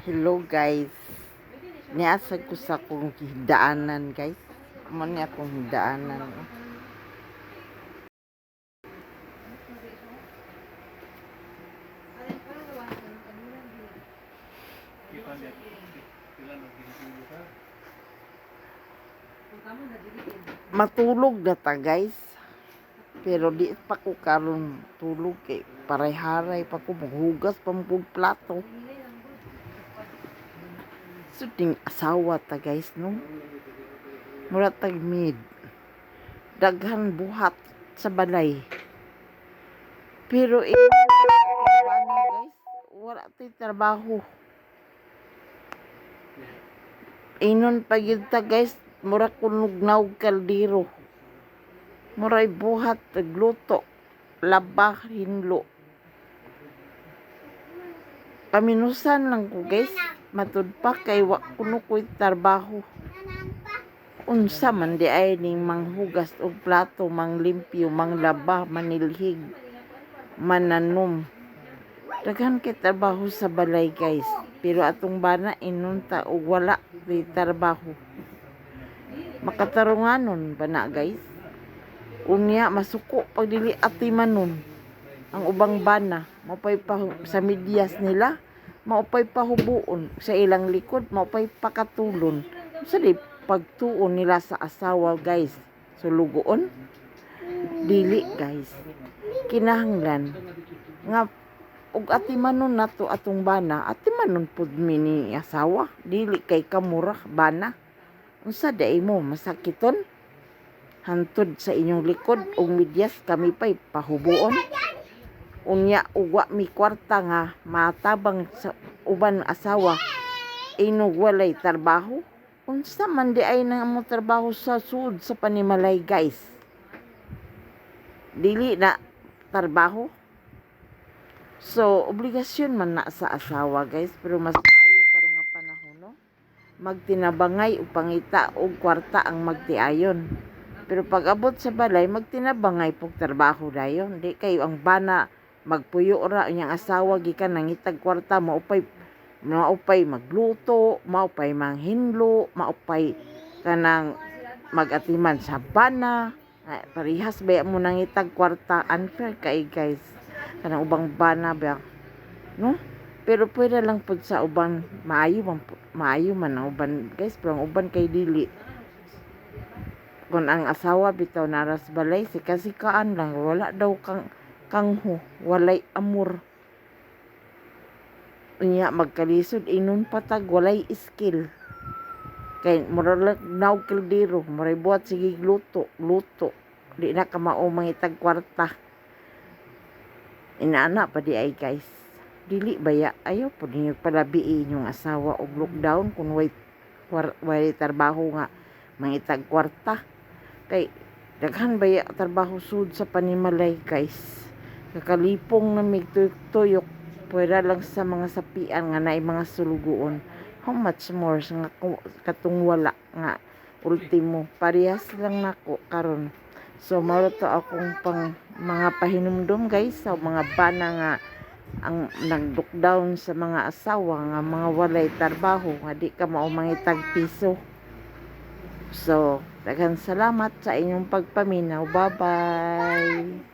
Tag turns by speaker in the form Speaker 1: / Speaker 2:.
Speaker 1: Hello guys. Niasa ko sa akong higdaanan, guys. Mo ni akong higdaanan, oh. Matulog na ta, guys. Pero di pa ko karon tulog kay paray-haray pa ko, maghugas pa man kog plato. So ding asawa ta, guys, no. Mura tag maid. Daghan buhat sa balay. Pero eh, guys, wala tay trabaho. Inon pa gyud ta, guys, mura kunog naog kaldero. Muray buhat, nagluto, laba, hinlo. Kaminusan lang ko, guys. Matud pa kay wa kuno ko'y trabaho. Unsa man di ay ning manghugas og plato, manglimpyo, manglaba, manilhig, mananom. Daghan kay trabaho sa balay, guys. Pero atong bana inunta og wala di trabaho. Makatarunganon ba na, guys? Unya masuko pag dili atimanon ang ubang bana, maupay pa sa medyas nila, maupay pahubuon sa ilang likod, maupay pakatulon. Sa di pagtuon nila sa asawa, guys, sulugoon? Dili, guys. Kinahanglan nga og atimanon nato atong bana, atimanon pud mi ni asawa. Dili kay kamura bana. Unsa diay mo masakiton? Hantod sa inyong likod og medyas kami pay pahubuon. Unya ug wa mi kwarta nga matabang sa uban asawa inog walay trabaho. Unsa man di ay nang among trabaho sa sud sa panimalay, guys? Dili na trabaho. So obligasyon man na sa asawa, guys, pero mas maayo karon nga panahon, no, magtinabangay ug pangita og kwarta ang magtiayon. Pero pag abot sa balay, magtinabangay pug trabaho dayon. Di kayo ang bana magpuyo ra inyang asawa gikan nangitag kwarta, maupay magluto, maupay manghinlo, maupay kanang magatiman sa bana. Ay, parehas ba mo nangitag kwarta? Unfair kay, guys, kanang ubang bana ba, no? Pero pwede lang pud sa uban, maayo man ang uban, guys, pero ang uban kay dili. Kung ang asawa bitaw naras balay, sikasikaan lang, wala daw kang kangho, walay amor. Unya magkalisod inon patag walay skill. Kay mura lang naog kaldero, muray buhat sige luto, luto. Di na ka mao mangitag kwarta. Inaana pa di ay, guys. Dili baya ayo pud ninyo palabi inyong asawa og lockdown kung way trabaho nga mangitag kwarta. Kay daghan baya trabaho sud sa panimalay, guys. Kakalipong na mig tuyok, pwera lang sa mga sapian nga naay mga sulugoon. How much more sa nga katong wala nga ultimo parehas lang nako karon. So mao to akong pang mga pahinumdum, guys, sa mga bana nga ang nag-lockdown sa mga asawa nga mga walay trabaho nga di ka mao mangitag piso. So, daghan salamat sa inyong pagpaminaw. Bye-bye.